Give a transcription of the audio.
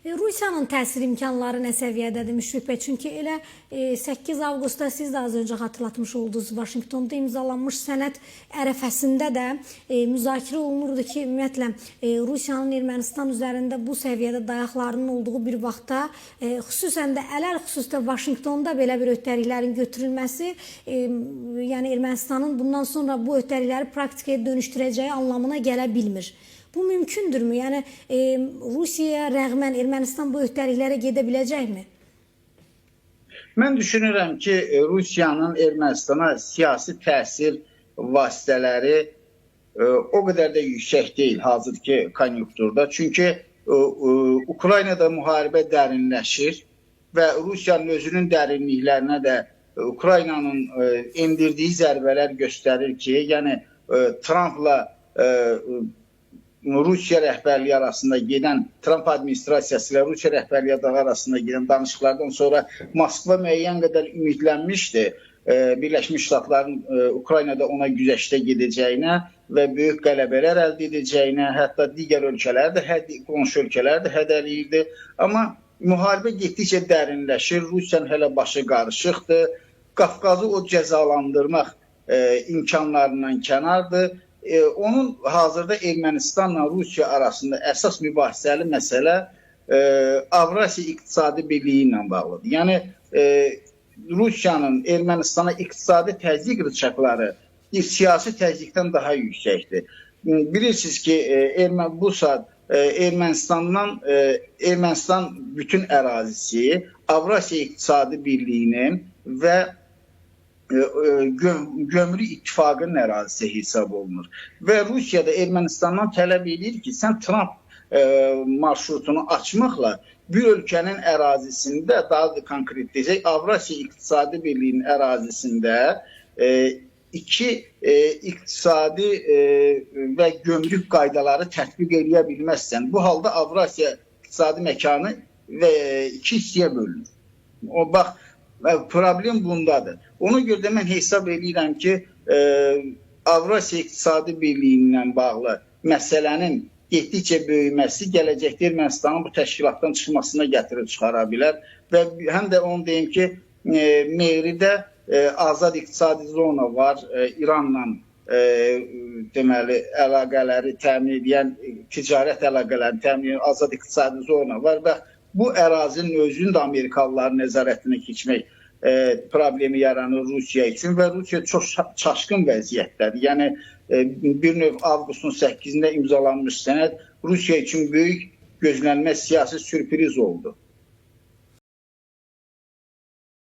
Rusiyanın təsir imkanları nə səviyyədədir Müşfiq bəy? Çünki elə 8 avqustda siz də az öncə xatırlatmış oldunuz, Vaşinqtonda imzalanmış sənəd ərəfəsində də müzakirə olunurdu ki, ümumiyyətlə Rusiyanın Ermənistan üzərində bu səviyyədə dayaqlarının olduğu bir vaxtda, xüsusən də ələl-xüsusda Vaşinqtonda belə bir öhdəliklərin götürülməsi, yəni Ermənistanın bundan sonra bu öhdəlikləri praktikaya dönüşdürəcəyi anlamına gələ bilmir. Bu mümkündürmü? Yəni Rusiyaya rəğmən Ermənistan bu öhdəliklərə gedə biləcəkmi? Mən düşünürəm ki, Rusiyanın Ermənistana siyasi təsir vasitələri o qədər də yüksək deyil hazırki konjunkturda. Çünki Ukraynada müharibə dərinləşir və Rusiyanın özünün dərinliklərinə də Ukraynanın endirdiyi zərbələr göstərir ki, yəni Trampla Rusiya rəhbərliyi arasında gedən, Tramp administrasiyası ilə Rusiya rəhbərliyi arasında gedən danışıqlardan sonra Moskva müəyyən qədər ümidlənmişdi Birləşmiş Ştatların Ukraynada ona güzəştə gedəcəyinə və böyük qələbələr əldə edəcəyinə, hətta digər ölkələr də, qonşu ölkələr də hədələyirdi. Amma müharibə getdikcə dərinləşir, Rusiyanın hələ başı qarışıqdır. Qafqazı o cəzalandırmaq imkanlarından kənardır. Onun hazırda Ermənistanla Rusiya arasında əsas mübahisəli məsələ Avrasiya İqtisadi Birliyi ilə bağlıdır. Yəni Rusiyanın Ermənistana iqtisadi təzyiq rıçaqları siyasi təzyiqdən daha yüksəkdir. Bilirsiniz ki, bu saat Ermənistandan Ermənistan bütün ərazisi Avrasiya İqtisadi Birliyinin və Gömrük İttifaqının ərazisi hesab olunur. Və Rusiya da Ermənistandan tələb edir ki, sən Tramp marşrutunu açmaqla bir ölkənin ərazisində, daha da konkret desək, Avrasiya İqtisadi Birliyinin ərazisində iki iqtisadi və gömrük qaydaları tətbiq eləyə bilməzsən. Bu halda Avrasiya İqtisadi məkanı və iki hissəyə bölünür. O bax, problem bundadır. Ona görə də mən hesab eləyirəm ki, Avrasiya İqtisadi Birliyi ilə bağlı məsələnin getdikcə böyüməsi gələcəkdə Ermənistanın bu təşkilatdan çıxmasına gətirib çıxara bilər və həm də onu deyim ki, Mehridə azad iqtisadi zona var, İranla deməli əlaqələri təmin edən, ticarət əlaqələrini təmin edən azad iqtisadi zona var və bu ərazinin özünün də Amerikalıların nəzarətinə keçmək problemi yaranır Rusiya üçün və Rusiya çox çaşqın vəziyyətdədir. Yəni bir növ avqustun 8-də imzalanmış sənəd Rusiya üçün böyük gözlənilməz siyasi sürpriz oldu.